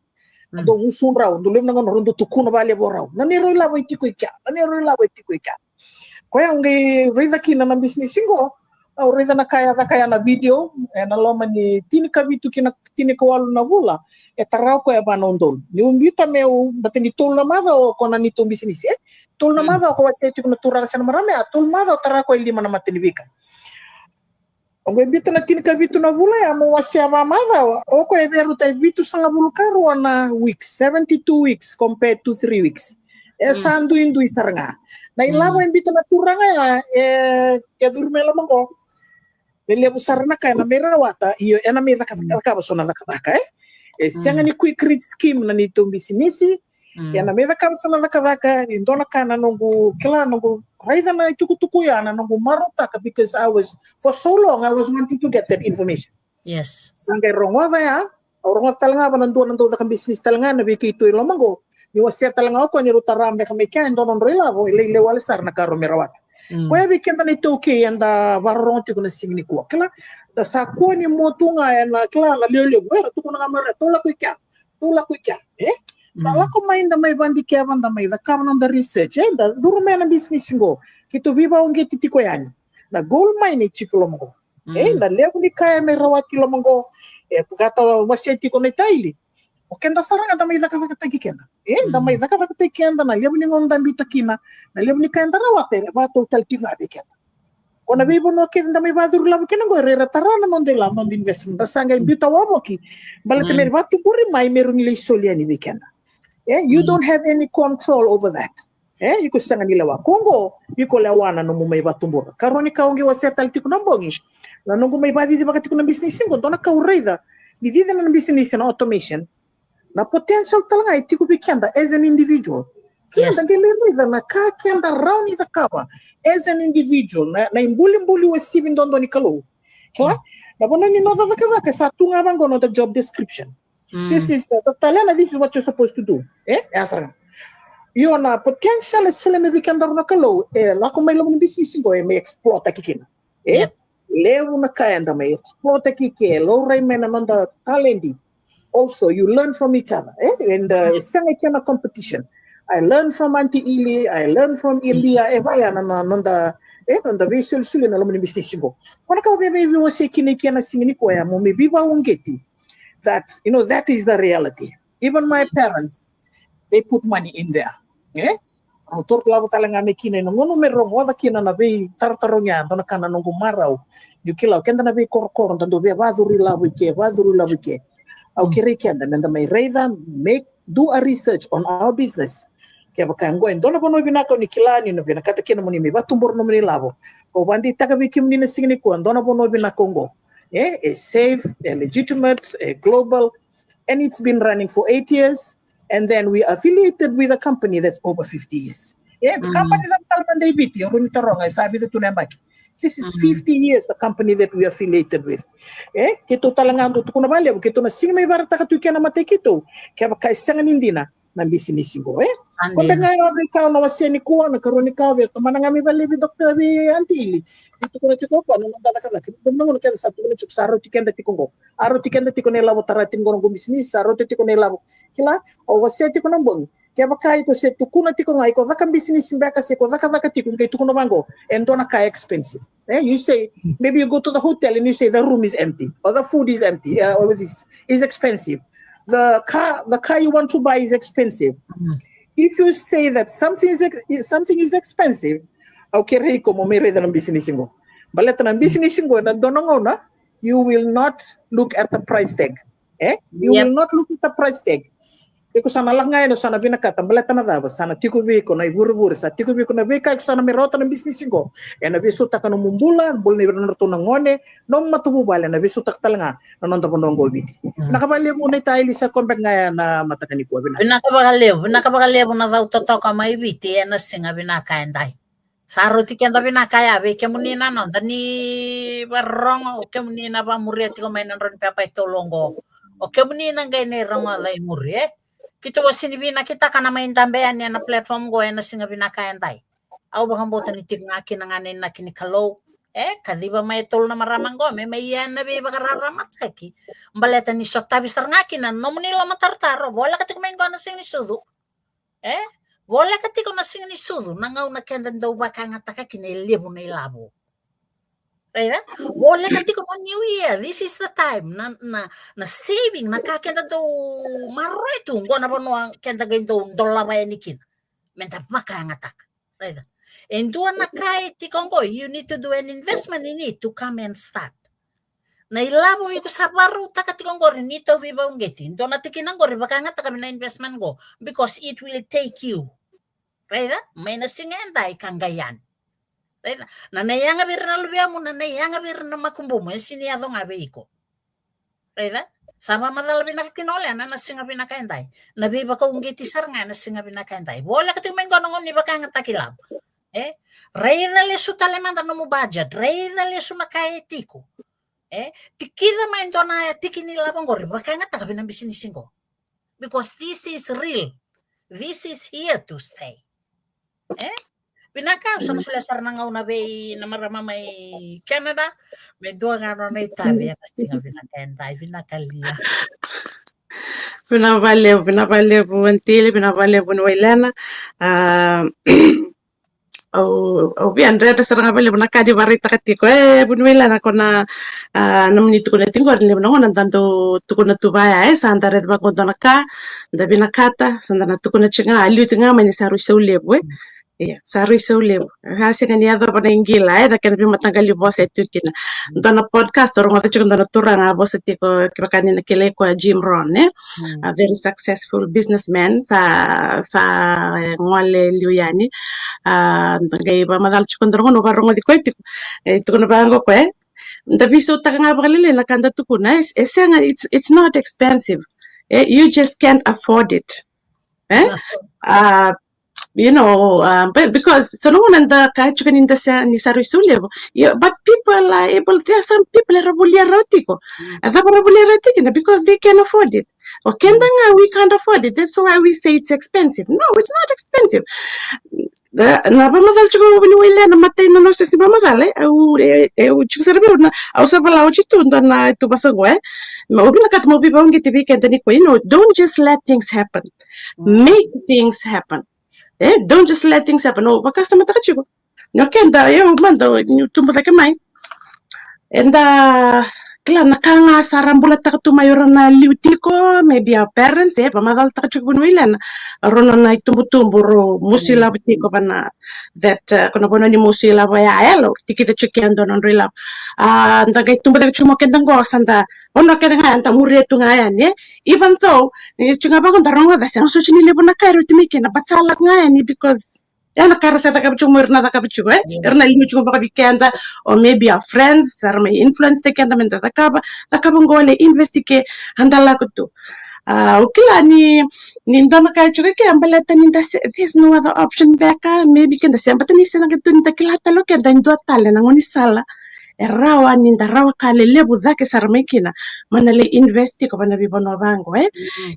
Dau gusu drau, dau levu na gauna rau dau tukuna vakalevu o rau na neirau ilavo e tiko i kea, na neirau ilavo e tiko i kea. Koya au qai raica kina na bisinisi qo. Au raica na ka e a caka ya na video, e na loma ni tinikavitu ki na tinikawalu na vula, e tara o koya e va na udolu. Niu biuta meu, baleta ni tolu na macawa o koya na neitou bisinisi, e? Tolu na macawa o koya wasea tiko na turaga se na marama ya, tolu macawa tara o koya e lima na mata ni veika. O koya e biuta na tinikavitu na vula ya mo wasea va macawa, o koya e via rauta e vitusagavulu ka rua na weeks, seventy-two weeks compared to three weeks. E sa duidui sara ga. Na ilavo e biuta na turaga ya, e, e curu mai loma qo. E levu sara na ka ena mai rawata, io, ena mai caka, cakava so na cakacaka, e? E sega ni quick rich scheme na neitou bisinisi, ena mai cakava so na cakacaka, e dua na ka na noqu, kila, noqu raica na itukutuku ya, na noqu marautaka, because I was, for so long, I was wanting to get that information. Yes. Sa qai rogoca ya, au rogoca tale ga va na dua na dau caka bisinisi tale ga na vei keitou i loma qo. Ni wasea tale ga o koya ni rau tara beka mai kea e dua na nodrau ilavo, e lailai wale sara na ka rau mai rawata. Koya vei keda na iTaukei eda vakarorogo tiko na siga nikua. Kila, da sa kua ni mua tu ga ena, kila, na levulevu, era tukuna ga mai o ira, tou lako i kea, tou lako i kea, e? Da lako mai, da mai vadikeva, da mai cakava na noda research, e? Da curu mai na bisinisi qo, keitou veivakauqeti tiko yani. Na gold mine e tiko loma qo. E, na levu ni ka e mai rawati loma qo, e, vakatau wasea tiko na iTaili. O keda sara ga da mai cakacakataki keda. E, da mai cakacakataki keda, na levu ni gauna da biuta kina, na levu ni ka eda rawata, e vakatau tale tiko ga vei keda. Ko na veivanua kece da mai vacuru lavo kina qo, era, era tara na noda ilavo, noda investment, da sa qai biuta wavoki. Baleta me ra vatuburi mai, me ra qai lai soli yani vei keda. E, you don't have any control over that. E, iko sega ni lewa. Ko qo, iko lewa na nomu mai vatubura. Karua ni ka au qai wasea tale tiko na bogi. Na noqu mai vacicivaka tiko na bisinisi qo, dua na ka au raica. Ni cici na bisinisi na automation. Na potential tale ga e tiko vei keda as an individual. Keda qai lai raica na ka keda rawa ni cakava as an individual. Na, na ibulibuli uasivi duadua ni Kalou. Kila? Na vanua ni noda cakacaka sa tu ga vaqo noda job description. This is, uh, the talent, this is what you're supposed to do. E? E a sara ga. Io na potential e sele mai vei kedaru na Kalou, e lako mai loma ni bisinisi qo, e mai explore-taki kina. E? Levu na ka eda mai explore-taki ke, laurai mai na noda talent. Also, you learn from each other. E? And, uh, e sega kina na competition. I learn from Aunty Ili, I learn from Elia, e vaya na, na noda, e, noda veisolisoli na loma ni bisinisi qo. Ko na ka au via veiwasei kina ike na siga nikua ya, mo me veivakauqeti. That, you know, that is the reality. Even my parents, they put money in there. E? Au toro lavo tale ga mai kina ena gauna me rogoca kina na veitarotarogi ya, dua na ka na noqu marau. Niu kila o keda na veikorokoro, da dau via vacuru lavo ike, vacuru lavo ike. Au kerei keda, meda mai raica, make, do a research on our business. Kevaka qo e dua na vanua vinaka o ni kila ni na vinakata kina mo ni mai vatubura nomuni lavo. Au vakadeitaka vei kemuni na siga nikua, dua na vanua vinaka qo. E, e safe, e legitimate, e global, and it's been running for eight years, and then we are affiliated with a company that's over fifty years. E, company that tale mada i Viti, au rawa ni taroga, e sa vica tu na yabaki. This is fifty years, the company that we are affiliated with. E, keitou tale ga dau tukuna vakalevu, keitou na sega ni mai vakaraitaka tu ike na matai keitou kevaka e sega ni dina na bisinisi qo, e? Ko beka ga ya vei kau na wasea nikua, na karua ni ka vei tomana ga mai valevi Doctor vei Aunty Ili. Ni tukuna tiko o koya na noda cakacaka. Ni dua na gauna keda sa tukuna tiko, sa rauti keda tiko qo. A rauti keda tiko na ilavo, tara tiko qo na noqu bisinisi, sa rauti tiko na ilavo. Kila, au wasea tiko na bogi. Kevaka iko se tukuna tiko ga, iko caka bisinisi beka se iko cakacaka tiko, qai tukuna vaqo, e dua na ka expensive. E, you say, maybe you go to the hotel and you say the room is empty, or the food is empty, uh, or is, is expensive. The car, the car you want to buy is expensive. If you say that something is ex-, something is expensive, au kerei iko mo mai raica na bisinisi qo. Baleta na bisinisi qo, ena dua na gauna, you will not look at the price tag. E? You will not look at the price tag. Iko sa na lako ga yani, o sa na vinakata, baleta na cava? Sa na tiko vei iko na ivurevure, sa tiko vei iko na veika iko sa na mai rawata na bisinisi qo. Ena veisautaka nomu bula, bula ni nodratou na gone, nomu matavuvale, ena veisautaka tale ga na noda vanua qo o Viti. Vinaka vakalevu na iTaili, sa koya beka ga ya na mataka nikua, vinaka. Vinaka vakalevu, vinaka vakalevu na cau totoka mai Viti ena siga vinaka edai. Sa rauti keda vinaka ya vei kemuni na noda ni vakarorogo, o kemuni na vakamuria tiko mai na drau ni pepa e tolu oqo. O kemuni na qai na rogoca i muri, e? Keitou a sega ni vinakitaka na mai dabe yani ena platform qo ena siga vinaka edai. Au vakabauta ni tiko ga kina ga na inaki ni Kalou, e? Kaciva mai e tolu na marama qo me mai ia na veivakararamataki. Baleta ni sotavi sara ga kina na nomuni lomatarotaro, voleka tiko mai qo na Siga ni Sucu. E? Voleka tiko na Siga ni Sucu, na gauna keda dau vakayagataka kina e levu na ilavo. Raica? Voleka tiko na new year, this is the time. Na, na, na saving, na ka keda dau maroroya tu, qo na vanua keda qai dau dolava yani kina. Meda vakayagataka. Raica? E dua na ka e tiko qo, you need to do an investment in it to come and start. Na ilavo iko sa varautaka tiko qori ni tou veivauqeti. Dua na tikina qori vakayagataka vei na investment qo, because it will take you. Raica? Mai na siga edai ka qai yani. Raica? Na, na yaga vei ira na luveamu, na, na yaga vei ira na makubumu, e sini yaco ga vei iko. Raica? Sa vakamacala vinaka kina o Lena na siga vinaka edai. Na veivakauqeti sara ga na siga vinaka edai. Voleka tiko mai qo na gauna ni vakayagataki lavo. E? Raica lesu tale mada nomu budget. Raica lesu na ka e tiko. E? Tikica mai dua na tiki ni lavo qori. Vakayagataka vei na bisinisi qo. Because this is real. This is here to stay. E? Vinaka, au sa na solia sara na gauna vei na marama mai Canada. Me dua ga nona itavi ena siga vinaka edai. Vinaka Lia. Vinaka vakalevu, vinaka vakalevu Aunty Ili, vinaka vakalevu Vuniwai Lena. A, au, au via dredre sara ga vakalevu na ka ni vakaraitaka tiko, e, Vuniwai Lena, ko na, a, nomuni tukuna tiko qori, levu na gauna da dau tukuna tu vaya, e, sa da raica vaqo dua na ka, da vinakata, sa da na tukuna tiko ga, a liu tiko ga mai ni sa rui sau levu, e. Ia, sa rui sau levu. Sa sega ni yacova na iqila, e, na kena veimataqali vosa e tu kina. Dua na podcast, au rogoca tiko dua na turaga a vosa tiko, kevaka ni na kilai koya, Jim Rohn, e? A very successful businessman, sa, sa, e, gole liu yani. A, da qai vakamacala tiko, da rogoca, vakarogoci koya tiko. E, tukuna vaqo koya, e? Da veisautaka ga vakalailai na ka da tukuna, e, e sega, it's, it's not expensive. E, you just can't afford it. E? A, you know, um, but because so no gauna da kaya tiko ni da se, ni sa rui sau levu. Yeah, but people are able, there are some people era volia rawa tiko. E cava era volia rawa tiko kina? Because they can afford it. O keda ga, we can't afford it. That's why we say it's expensive. No, it's not expensive. Na, na vakamacala tiko Vuniwai Lena, matai na noda sesi vakamacala, e, au, e, e, au tiko sara vei au na, au sa vola oti tu dua na ituvasa qo, e. Au vinakata meu veivauqeti vei keda nikua, you know, don't just let things happen. Make things happen. E, don't just let things happen. Au vakasamataka tiko. Ni o keda, o yau mada, niu tubu cake mai, eda kila na ka ga sa ra bulataka tu mai o ira na liu tiko, maybe our parents, e, vakamacalataka tiko Vuniwai Lena. Rau na itubutubu, rau musu ilavo tiko vana that, uh, ko na vanua ni musu ilavo ya, e, rau tikica tiko kina dua na nodrau ilavo. A, da qai tubu cake tiko mai o keda qo, sa da vanua kece ga ya da muria tu ga yani, e. Even though ni tiko ga vaqo da rogoca, sega soti ni levu na ka e rauti mai kina, but sa lako ga yani because ya na ka ra sa cakava tiko, mo ira na cakava tiko, e? Ira na liu tiko vakavikeda, or maybe our friends, sa ra mai influence-taki keda me da cakava, cakava qo, lai invest-i ke, a da lako tu. A, au kila ni, ni dua na ka e tiko ke, a baleta ni da se, there's no other option beka, maybe ke da se, baleta ni se na ka tu ni da kila tale o keda e dua tale na gaunisala e rawa ni da rawa ka lelevu cake sara mai kina, me na lai invest-i ko vana veivanua vaqo, e?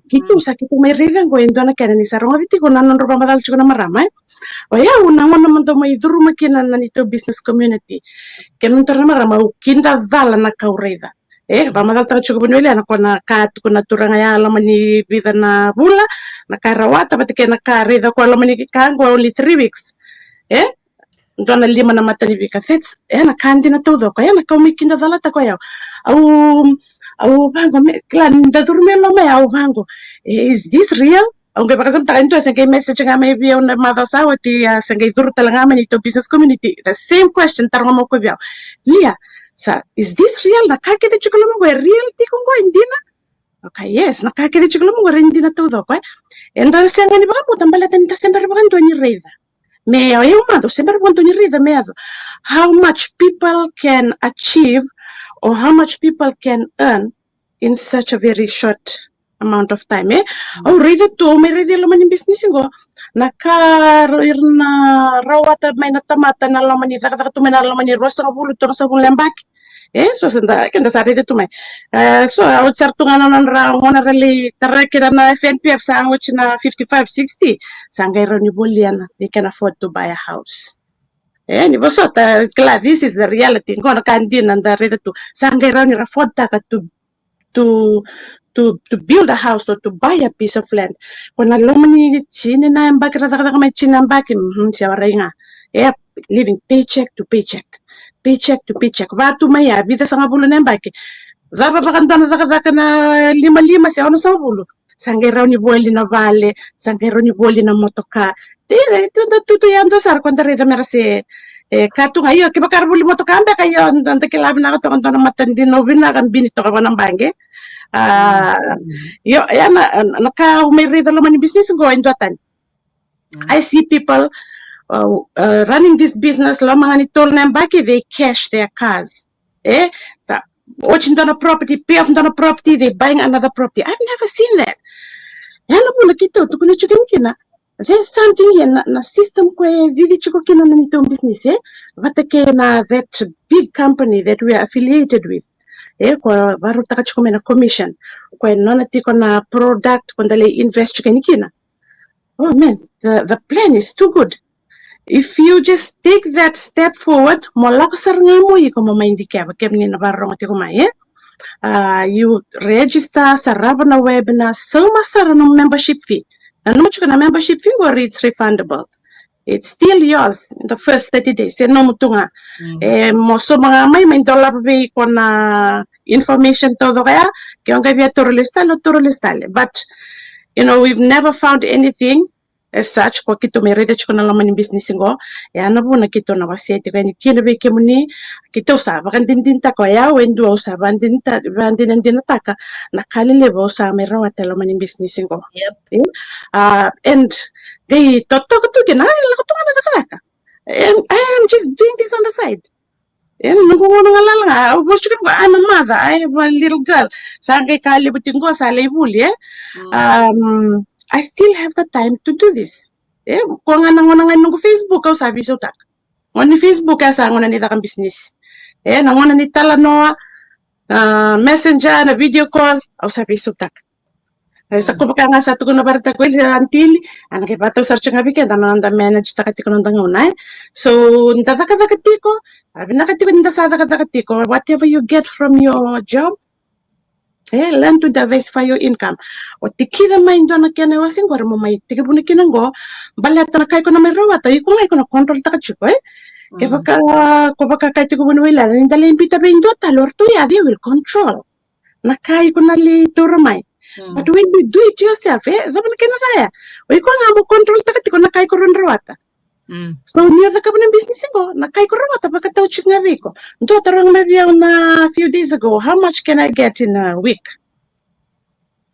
Keitou sa keitou mai raica qo e dua na kena ni sa rogoci tiko na nodra vakamacala tiko na marama, e? O yau na gauna mada au mai curuma kina na neitou business community. Kei na turaga marama, au kidacala na ka au raica. E, vakamacalataka tiko Vuniwai Lena, ko na ka tukuna na turaga ya loma ni vica na vula, na ka e rawata vata kei na ka e raica ko loma ni ka qo only three weeks. E? Dua na lima na matanifika. That's, e, na ka dina taucoko, e, na ka au mai kidacalataka o yau. Au, au vaqo me, kila, ni da curu mai loma ya, au vaqo, e, is this real? Au qai vakasamataka e dua se qai message ga mai vei au na macawa sa oti, a, se qai curu tale ga mai neitou business community. The same question, taroga mai o koya vei au. Lia, sa, is this real? Na ka kece tiko loma qo e real tiko qo, e dina? Okay, yes, na ka kece tiko loma qo e dina taucoko, e. Eda sega ni vakabauta baleta ni da se bera vakadua ni raica. Me o yau mada, au se bera vakadua ni raica me yaco. How much people can achieve or how much people can earn in such a very short amount of time, e? Au raica tu, au mai raica e loma ni business qo. Na ka ra, ira na rawata mai na tamata na loma ni cakacaka tu mai na loma ni ruasagavulu, tolusagavulu na yabaki. E, so sa da, keda sa raica tu mai. E, so, oti sara tu ga na nodra, gauna ra lai tara kina na F N P F sa oti na fifty-five, sixty. Sa qai rawa ni volia na, they can afford to buy a house. E, ni vosota, kila, this is the reality. Qo na ka dina da raica tu. Sa qai rawa ni ra afford-taka to to, to, to build a house or to buy a piece of land. Ko na loma ni tini na yabaki ra cakacaka mai, tini na yabaki, mhm, se warai ga. E, living paycheck to paycheck. paycheck to paycheck. Va tu mai ya, vica sagavulu na yabaki. Cava vaka dua na cakacaka na lima lima se ono sagavulu. Sa qai rawa ni voli na vale, sa qai rawa ni voli na motoka. Te, te, tu, tu, tu, ya dua sara ko da raica mera se, e, ka tu ga io, kevaka ra voli motoka beka io, da, da kila vinaka toka dua na matadina vinaka bini toka vaka na baqe. A, io, ya na, na ka au mai raica loma ni business qo e dua tani. I see people, uh, uh, running this business, loma ga ni tolu na yabaki, they cash their cars. E, sa, oti dua na property, pay off dua na property, they buying another property. I've never seen that. Ya na vuna keitou tukuna tiko kina. There's something here, na, na system ko e cici tiko kina na neitou business, e? Vata kei na that big company that we are affiliated with. E, ko vakarautaka tiko mai na commission. Ko e nona tiko na product ko da lai invest tiko yani kina. Oh man, the, the plan is too good. If you just take that step forward, mo lako sara ga mo iko mo mai dikeva, kemuni na vakarorogo tiko mai, e? A, you register, sarava na webinar, sauma sara na membership fee. Nanuma tiko na membership fee qori, it's refundable. It's still yours in the first thirty days. E nomu tu ga. E, mo sauma ga mai, mai dolava vei iko na information taucoko ya, ke o qai via taura lesu tale, o taura lesu tale. But, you know, we've never found anything as such, ko keitou mai raica tiko na loma ni business qo. Ya na vuna keitou na wasea tiko yani kina vei kemuni. Keitou sa vakadinadinataka, o yau e dua au sa vakadinata-, vakadinadinataka na ka lelevu au sa mai rawata e loma ni business qo. Yep. E? A, and qai totoka tu kina, a, lako tu ga na cakacaka. And I am just doing this on the side. E, noqu gauna galala ga, au vosa tiko, I'm a mother, I have a little girl. Sa qai ka levu tiko qo, sa lai vuli, e? Um, I still have the time to do this. E, ko ga na gauna ga ni noqu Facebook, au sa veisautaka. Gauna ni Facebook, e sa gauna ni caka business. E, na gauna ni talanoa, a, messenger, na video call, au sa veisautaka. E, sa ko vaka ga sa tukuna vata ko Eli, Aunty Eli, a na qai vakatau sara tiko ga vei keda na noda manage taka tiko na noda gauna, e. So, da cakacaka tiko, a vinaka tiko ni da sa cakacaka tiko, whatever you get from your job, e, learn to diversify your income. O tikica mai dua na kena iwase qori mo mai tekivuna kina qo, baleta na ka iko na mai rawata, iko ga iko na control taka tiko, e. Kevaka, ko vaka ka tiko vuniwai lala, ni da lai biuta vei dua tale, o ratou ya, they will control na ka iko na lai taura mai. But when you do it yourself, e, cava na kena ca ya? O iko ga mo control taka tiko na ka iko rawa ni rawata. So ni o cakava na business qo, na ka iko rawata vakatau tiko ga vei iko. Dua taroga mai vei au na few days ago, how much can I get in a week?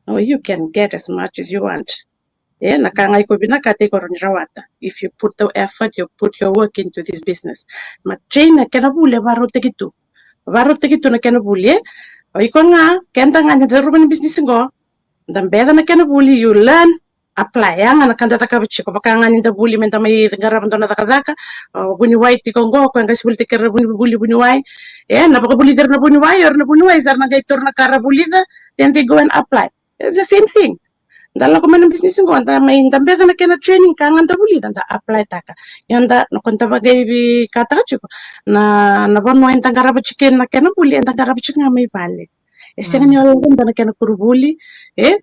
Oh, you can get as much as you want. E, na ka ga iko vinakata iko rawa ni rawata. If you put the effort, you put your work into this business. Ma Jane, na kena vuli e varautaki tu. Varautaki tu na kena vuli, e. O iko ga, keda ga ni da curuma na business qo, da beca na kena vuli, you learn, apply. Ya ga na ka da cakava tiko, vaka ga ni da vuli me da mai qarava dua na cakacaka, o vuniwai tiko qo, ko e qai se volitaki ira na vuni, vuli vuniwai. E, na vakavulici ira na vuniwai, o ira na vuniwai sa ra na qai taura na ka ra vulica, then they go and apply. It's the same thing. Da lako mai na business qo, da mai, da beca na kena training, ka ga da vulica, da apply taka. Ia da, na ko da vaqai veikataka tiko. Na, na vanua eda qarava tiko kina na kena vuli, eda qarava tiko ga mai vale. E sega ni o lako dua na kena koronivuli, e?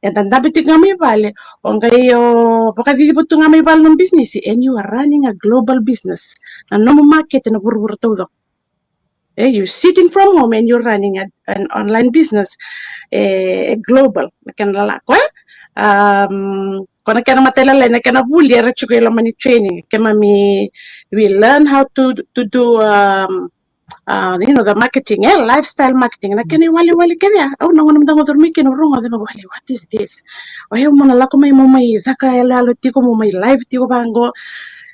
Eda dabe tiko ga mai vale. O qai o vakaciciva tu ga mai vale na business, and you are running a global business. Na nomu market na vuravura taucoko. E, you sitting from home and you're running a, an online business, e, e global, na kena lako, e? Um, ko na kena matailalai, na kena vuli era tiko e loma ni training. Keimami, we learn how to, to do, um, uh, you know, the marketing, e, lifestyle marketing. Na kena iwalewale kece ya. Au na gauna mada ga au curu mai kina, au rogoca, au vaqo, what is this? O yau mo na lako mai, mo mai caka yaloyalo tiko, mo mai live tiko vaqo.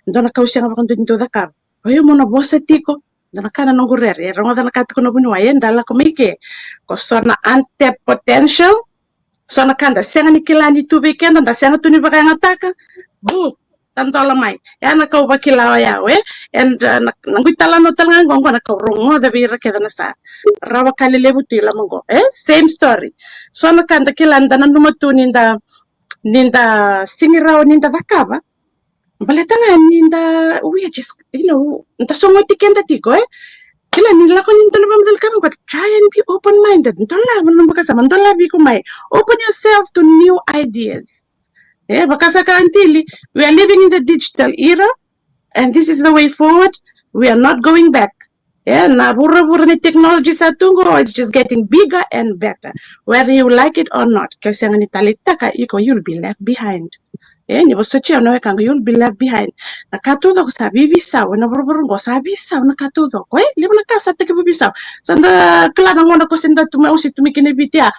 Dua na ka au sega vakadua ni dau cakava. O yau mo na vosa tiko. Dua na ka na noqu rere, e rogoca na ka tukuna vuniwai, e, da lako mai ke. Ko so na untapped potential, so na ka da sega ni kila ni tu vei keda, da sega tu ni vakayagataka. Bu, tadola mai. Ya na ka au vakila o yau, e. And, uh, na, na qu italanoa tale ga qo, qo na ka au rogoca vei ira kece na sa rawa ka lelevu tu i loma qo, e. Same story. So na ka da kila, da nanuma tu ni da, ni da sega ni rawa ni da cakava. Baleta ga ni da, we are just, you know, da sogoti keda tiko, e. Kila ni lako ni da na vamacala ka na qo, try and be open-minded. Dolava na nomu vakasama, dolava iko mai. Open yourself to new ideas. E, vaka sa kaya o Aunty Eli, we are living in the digital era, and this is the way forward. We are not going back. E, na vuravura ni technology sa tu qo, it's just getting bigger and better. Whether you like it or not, ke o sega ni taleitaka, iko, you'll be left behind. E, ni vosoti au na wekaqu, you'll be left behind. Na ka taucoko sa veiveisau ena vuravura qo, sa veisau na ka taucoko. E, levu na ka sa tekivu veisau. Sa da kila na gauna ko se da tu mai, au se tu mai kina e Viti ya.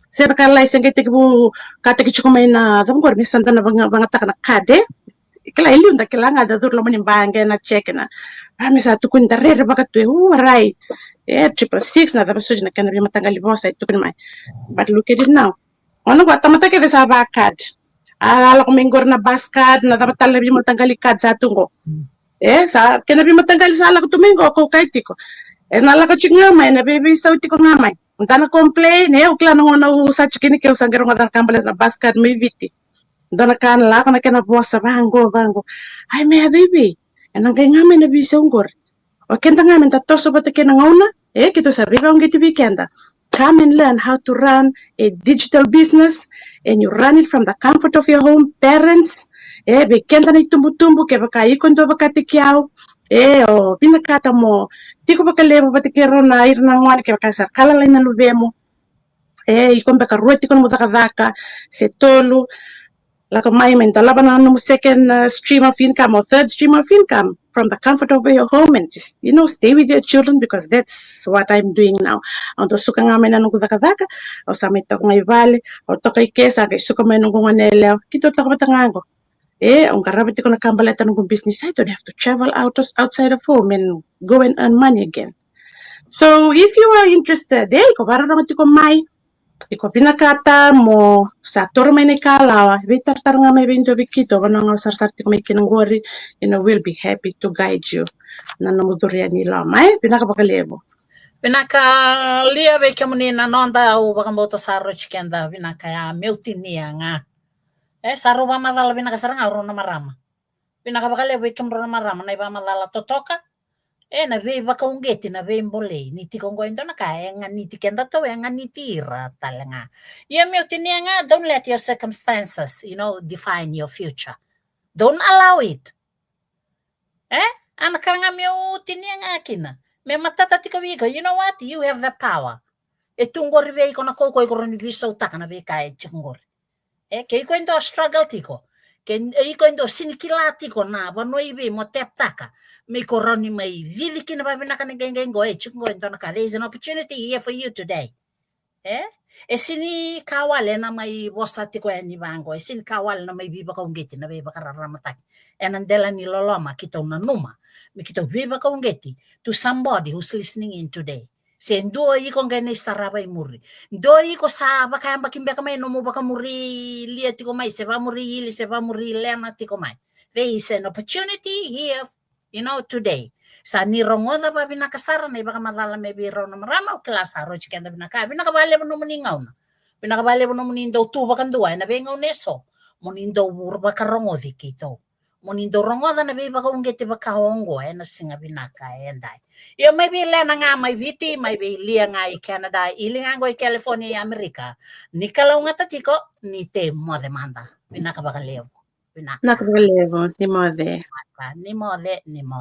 Se da ka lai se qai tekivu ka teki tiko mai na cava qori, me sa da na vaga, vagataka na card, e. Kila e liu da kila ga da curu loma ni baqe na check na. A, me sa tukuni da rere vakatu e, u, warai. E, triple six na cava soti na kena veimataqali vosa e tukuni mai. But look at it now. Ona qo tamata kece sa va card. A, a lako mai qori na bus card, na cava tale na veimataqali card sa tu qo. E, sa kena veimataqali sa lako tu mai qo, ko kai tiko. E na lako tiko ga mai, na veiveisau tiko ga mai. Da na complain, e, au kila na gauna au sa tiko kina ke au sa qai rogoca na ka baleta na bus card mai Viti. Dua na ka na lako na kena vosa vaqo, vaqo. Ai, me a veiveisau. E na qai ga mai na veisau qori. O keda ga me da toso vata kei na gauna, e, keitou sa veivakauqeti vei keda. Come and learn how to run a digital business and you run it from the comfort of your home, parents. E, vei keda na itubutubu, kevaka iko dua vakataki au, e, o vinakata mo tiko vakalevu vata kei rau na ira na gone, kevaka sa ka lalai na luvemu. E, iko beka rua tiko nomu cakacaka se tolu, lako mai me dolava na nomu second, uh, stream of income or third stream of income from the comfort of your home and just, you know, stay with your children, because that's what I'm doing now. Au dau suka ga mai na noqu cakacaka, au sa mai toka ga i vale, au toka i ke, sa qai suka mai noqu gone yalewa, keitou toka vata ga qo. E, au qarava tiko na ka baleta noqu business. I don't have to travel out, outside of home and go and earn money again. So if you are interested, e, iko vakarorogo tiko mai, iko vinakata mo sa toro mai na ikalawa, veitaratara ga mai vei dua vei keitou, vanua ga o sarasara tiko mai kina qori, you know, we'll be happy to guide you. Na nomu curu yani i loma, e, vinaka vakalevu. Vinaka Lia vei kemuni na noda, au vakabauta sa rauti keda vinaka ya, meu tinia ga. E, sa rau vakamacala vinaka sara ga rau na marama. Vinaka vakalevu vei kemudrau na marama na ivakamacala totoka. E, na veivakauqeti, na veibolei, ni tiko qo e dua na ka e ganiti kedatou, e ganiti ira tale ga. Ia meu tinia ga, don't let your circumstances, you know, define your future. Don't allow it. E, a na ka ga meu tinia ga kina. Me matata tiko vei iko, you know what? You have the power. E tu qori vei iko na kaukaua iko rawa ni veisautaka na veika e tiko qori. E, ke iko e dua struggle tiko, ke iko e dua sini kila tiko na vanua i vei mo teptaka, me iko rawa ni mai cici kina vavinaka na qaiqai qo, e tiko qo e dua na ka, there is an opportunity here for you today. E, e sini ka wale na mai vosa tiko yani vaqo, e sini ka wale na mai veivakauqeti, na veivakararamataki. Ena dela ni loloma keitou nanuma me keitou veivakauqeti to somebody who's listening in today. Se dua iko qai na isarava i muri. Dua iko sa vakayabaki beka mai nomu vakamuri Lia tiko mai, se vakamuri Ili, se vakamuri Lena tiko mai. There is an opportunity here, you know, today. Sa ni rogoca vavinaka sara na ivakamacala mai vei rau na marama, au kila sa rauti keda vinaka. Vinaka vakalevu nomuni gauna. Vinaka vakalevu nomuni dau tu vakadua ena veigauna eso. Mo ni dau vakarogoci keitou. Mo ni dau rogoca na veivakauqeti vaka oqo ena siga vinaka edai. Ia mai vei Lena ga mai Viti, mai vei Lia ga i Canada, Ili ga qo i California i Amerika. Ni kalougata tiko, ni tei moce mada. Vinaka vakalevu. Vinaka. Vinaka vakalevu, ni moce. Vinaka, ni moce, ni moce.